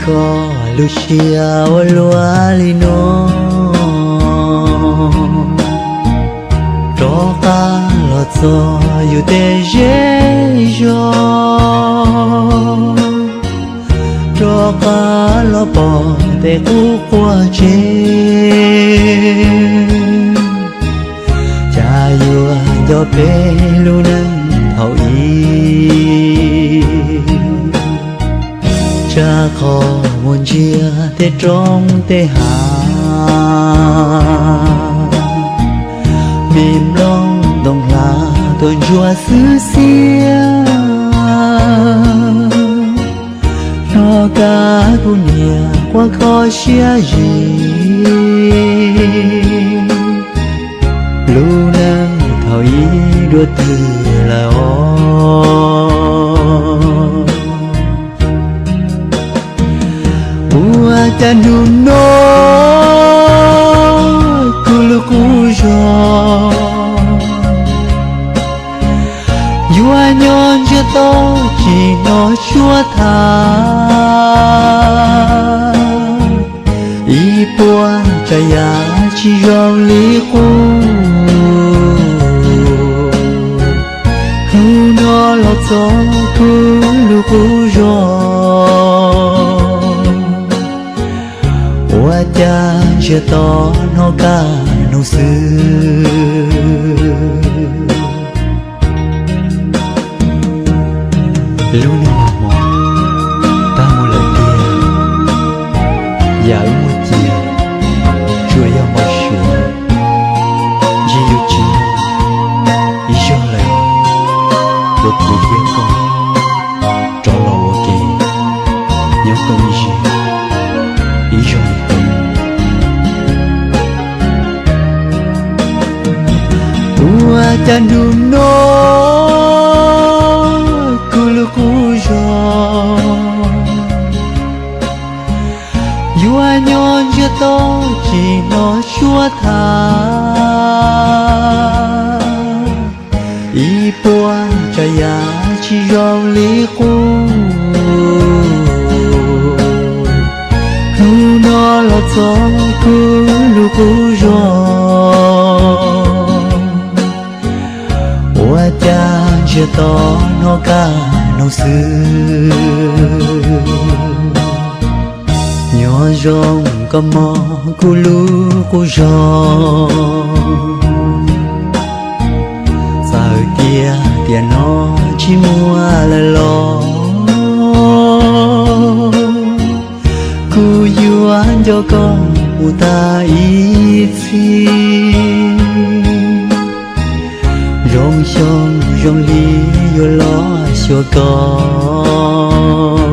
Koj lub siab ua luaj li no, rov qab los txog yus tej zej zog, rov qab los pom tej qub quaj tsev. Cas yuav nco peb lub neej thaum ub, tsam qhov mus ntsiag tej roob tej hav, me nplooj ntoo hlav tuaj ntsuab xwb xiab. Hnov kab kuv niam quaj kho siab zim, lub neej thaum ub dua twg lawm os. Ua cas hnub no kuv lub qub zog yuav nyob ntsiag to tsis hnov suab tham, ib puas tsav yam tsis zoo li qub. Hnub no los txog kuv lub qub zog, ua cas ntsiag to hnov kab noog xwb. Lub neej nag hmo tag mus lawm tiag, yam wb muaj cia tsuas yog npau suav, ntshe yuav tsis muaj ib zaug lawm uas kuv thiab koj rov los ua ke nyob koom ib zig ib zaug li qub. Ua cas hnub no kuv lub qub zog yuav nyob ntsiag to tsis hnov suab tham, ib puas tsav yam tsis zoo li qub. Hnub no los txog kuv lub qub zog, ua cas ntsiag to hnov kab noog xwb. Nyob zoo koj mog kuv lub qub zog, txawm tias tiam no tsis muaj lawm los kuv yuav nco koj mus tas ib txhis. Zoo xyoo zoo hli yuav los xyuas koj,